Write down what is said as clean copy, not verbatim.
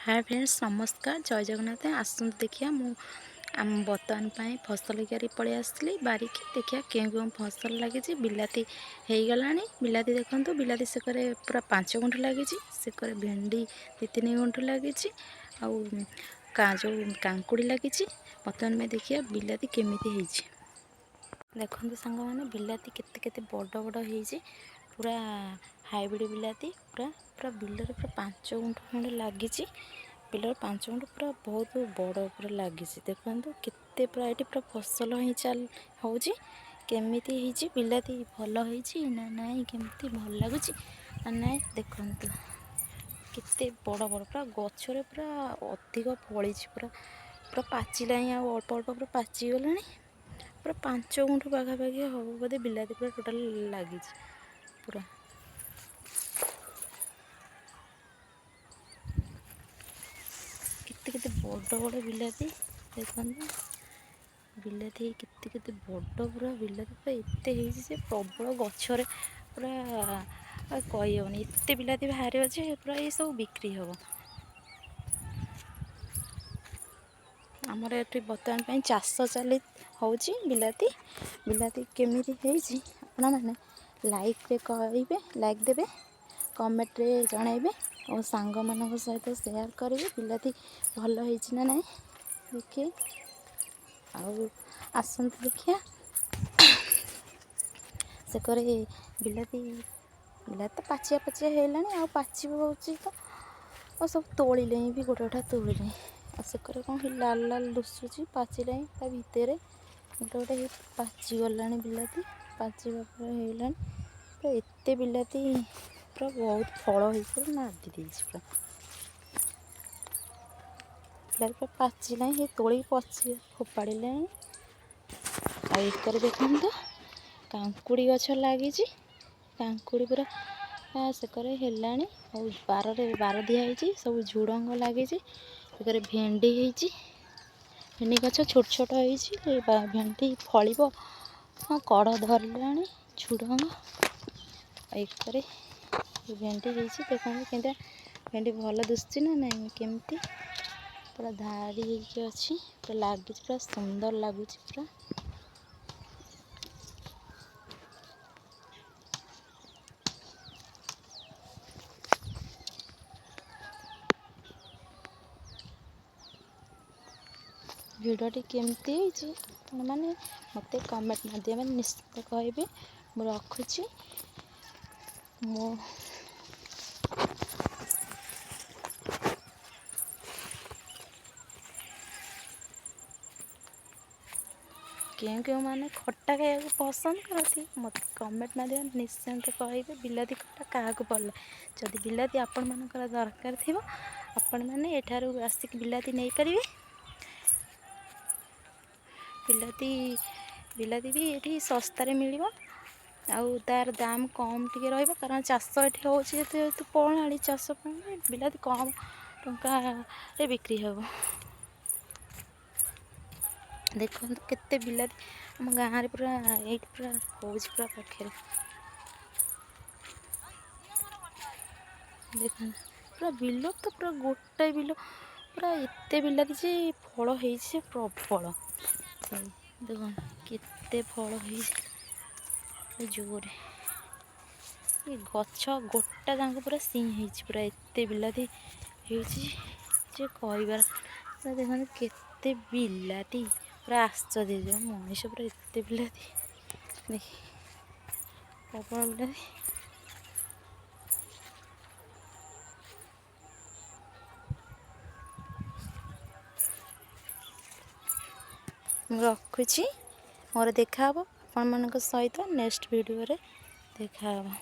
ହାଏ friends, ନମସ୍କାର, ଜୟ ଜଗନ୍ନାଥ। ଆସନ୍ତୁ ଦେଖିବା, ମୁଁ ଆମ ବର୍ତ୍ତମାନ ପାଇଁ ଫସଲ କିଆରି ପଳେଇ ଆସିଥିଲି ବାରିକି। ଦେଖିବା କେଉଁ କେଉଁ ଫସଲ ଲାଗିଛି। ବିଲାତି ହେଇଗଲାଣି। ବିଲାତି ଦେଖନ୍ତୁ, ବିଲାତି ସେକରେ ପୁରା 5 ଗୁଣ୍ଠ ଲାଗିଛି। ସେକରେ ଭେଣ୍ଡି 2-3 ଗୁଣ୍ଠ ଲାଗିଛି ଆଉ ଯେଉଁ କାଙ୍କୁଡ଼ି ଲାଗିଛି। ବର୍ତ୍ତମାନ ପାଇଁ ଦେଖିବା ବିଲାତି କେମିତି ହେଇଛି। ଦେଖନ୍ତୁ ସାଙ୍ଗମାନେ, ବିଲାତି କେତେ କେତେ ବଡ଼ ବଡ଼ ହେଇଛି। ପୁରା ହାଇବ୍ରିଡ଼ ବିଲାତି। ପୁରା ପୁରା ବିଲରେ ପୁରା 5 ଗୁଣ୍ଠ ଖଣ୍ଡେ ଲାଗିଛି। ବିଲରେ 5 ଗୁଣ୍ଠ ପୁରା ବହୁତ ବଡ଼ ପୁରା ଲାଗିଛି। ଦେଖନ୍ତୁ କେତେ ପୁରା ଏଠି ପୁରା ଫସଲ ହିଁ ଚାଲ ହେଉଛି। କେମିତି ହେଇଛି ବିଲାତି, ଭଲ ହେଇଛି ନା ନାଇଁ, କେମିତି ଭଲ ଲାଗୁଛି ନା ନାଇଁ, ଦେଖନ୍ତୁ କେତେ ବଡ଼ ବଡ଼ ପୁରା ଗଛରେ ପୁରା ଅଧିକ ଫଳିଛି। ପୁରା ପୁରା ପାଚିଲାଣି ଆଉ ଅଳ୍ପ ଅଳ୍ପ ପୁରା ପାଚିଗଲାଣି। ପୁରା 5 ଗୁଣ୍ଠ ପାଖାପାଖି ହେବ ବୋଧେ ବିଲାତି ପୁରା ଟୋଟାଲ୍ ଲାଗିଛି ପୁରା। କେତେ କେତେ ବଡ଼ ବଡ଼ ବିଲାତି ଦେଖନ୍ତୁ। ବିଲାତି କେତେ କେତେ ବଡ଼ ପୁରା। ବିଲାତି ପୁରା ଏତେ ହେଇଛି ଯେ ପ୍ରବଳ ଗଛରେ ପୁରା କହିହେବନି। ଏତେ ବିଲାତି ବାହାରିବ ଯେ ପୁରା ଏସବୁ ବିକ୍ରି ହେବ। ଆମର ଏଠି ବର୍ତ୍ତମାନ ପାଇଁ ଚାଷ ଚାଲି ହେଉଛି ବିଲାତି। ବିଲାତି କେମିତି ହେଇଛି ଆପଣମାନେ ଲାଇକ୍ରେ କହିବେ, ଲାଇକ୍ ଦେବେ, କମେଣ୍ଟରେ ଜଣାଇବେ ଆଉ ସାଙ୍ଗମାନଙ୍କ ସହିତ ସେୟାର କରିବେ, ବିଲାତି ଭଲ ହେଇଛି ନା ନାହିଁ ଦେଖିବେ। ଆଉ ଆସନ୍ତୁ ଦେଖିବା ସେକରେ ବିଲାତି। ବିଲାତି ତ ପାଚିଆ ପାଚିଆ ହେଇଲାଣି ଆଉ ପାଚିବ ହେଉଛି ତ ଆଉ ସବୁ ତୋଳିଲେଣି ବି, ଗୋଟେ ଗୋଟେ ତୋଳିଲେଣି। ଆଉ ସେକରେ କ'ଣ ଲାଲ ଲାଲ ଦୁଶୁଛି, ପାଚିଲାଣି। ତା ଭିତରେ ଗୋଟେ ଗୋଟେ ହେଇ ପାଚିଗଲାଣି। ବିଲାତି ପାଚିବା ପରେ ହେଇଗଲାଣି ପୁରା। ଏତେ ବିଲାତି ପୁରା ବହୁତ ଫଳ ହେଇଛି, ପୁରା ନାଦି ଦେଇଛି ପୁରା। ବିଲାତି ପୁରା ପାଚିଲାଣି, ହେଇ ତୋଳିକି ପଚି ଫୋପାଡ଼ିଲେଣି। ଆଉ ଏକରେ ଦେଖନ୍ତୁ କାଙ୍କୁଡ଼ି ଗଛ ଲାଗିଛି। କାଙ୍କୁଡ଼ି ପୁରା ସେକରେ ହେଲାଣି ଆଉ ବାରରେ ବାର ଦିଆହେଇଛି। ସବୁ ଝୁଡ଼ଙ୍ଗ ଲାଗିଛି। ଏକରେ ଭେଣ୍ଡି ହେଇଛି। ଭେଣ୍ଡି ଗଛ ଛୋଟ ଛୋଟ ହେଇଛି, ଭେଣ୍ଡି ଫଳିବ। ହଁ, କଢ଼ ଧରିଲାଣି ଝୁଡ଼ଙ୍ଗ। ଆଉ ଏକରେ ଭେଣ୍ଡି ହେଇଛି। ଦେଖନ୍ତୁ କେମିତିଆ ଭେଣ୍ଡି, ଭଲ ଦିଶୁଛି ନା ନାଇଁ? କେମିତି ପୁରା ଧାଡ଼ି ହେଇକି ଅଛି, ପୁରା ଲାଗିଛି, ପୁରା ସୁନ୍ଦର ଲାଗୁଛି ପୁରା। ଭିଡ଼ିଓଟି କେମିତି ହେଇଛି ଆପଣମାନେ ମୋତେ କମେଣ୍ଟ ମାଧ୍ୟମରେ ନିଶ୍ଚିତ କହିବେ। ମୁଁ ରଖୁଛି। ମୁଁ କେଉଁ କେଉଁମାନେ ଖଟା ଖାଇବାକୁ ପସନ୍ଦ କରନ୍ତି, ମୋତେ କମେଣ୍ଟ ମାଧ୍ୟମରେ ନିଶ୍ଚିନ୍ତ କହିବେ, ବିଲାତି ଖଟା କାହାକୁ ଭଲ। ଯଦି ବିଲାତି ଆପଣମାନଙ୍କର ଦରକାର ଥିବ, ଆପଣମାନେ ଏଠାରୁ ଆସିକି ବିଲାତି ନେଇପାରିବେ। ବିଲାତି ବିଲାତି ବି ଏଠି ଶସ୍ତାରେ ମିଳିବ ଆଉ ତା'ର ଦାମ କମ୍ ଟିକେ ରହିବ, କାରଣ ଚାଷ ଏଠି ହେଉଛି ଯେହେତୁ ପ୍ରଣାଳୀ ଚାଷ ପାଇଁ ବିଲାତି କମ୍ ଟଙ୍କାରେ ବିକ୍ରି ହେବ। ଦେଖନ୍ତୁ କେତେ ବିଲାତି ଆମ ଗାଁରେ ପୁରା ଏଇଠି ପୁରା ହେଉଛି ପୁରା ପାଖରେ। ଦେଖନ୍ତୁ ପୁରା ବିଲ ତ ପୁରା ଗୋଟାଏ ବିଲ ପୁରା ଏତେ ବିଲାତି ଯେ ଫଳ ହେଇଛି ଯେ ପ୍ରବଳ। ଦେଖନ୍ତୁ କେତେ ଫଳ ହେଇଛି ଜୋରେ। ଏ ଗଛ ଗୋଟା ଯାକ ପୁରା ସିଁ ହେଇଛି। ପୁରା ଏତେ ବିଲାତି ହେଇଛି ଯେ କହିବାର। ଦେଖନ୍ତୁ କେତେ ବିଲାତି, ପୁରା ଆଶ୍ଚର୍ଯ୍ୟ ହେଇଯିବ ମଣିଷ। ପୁରା ଏତେ ବିଲାତି ଦେଖି ପ୍ରବଳ ବିଲାତି। ମୁଁ ରଖୁଛି। ମୋର ଦେଖାହେବ ଆପଣମାନଙ୍କ ସହିତ ନେକ୍ସଟ ଭିଡ଼ିଓରେ ଦେଖାହେବ।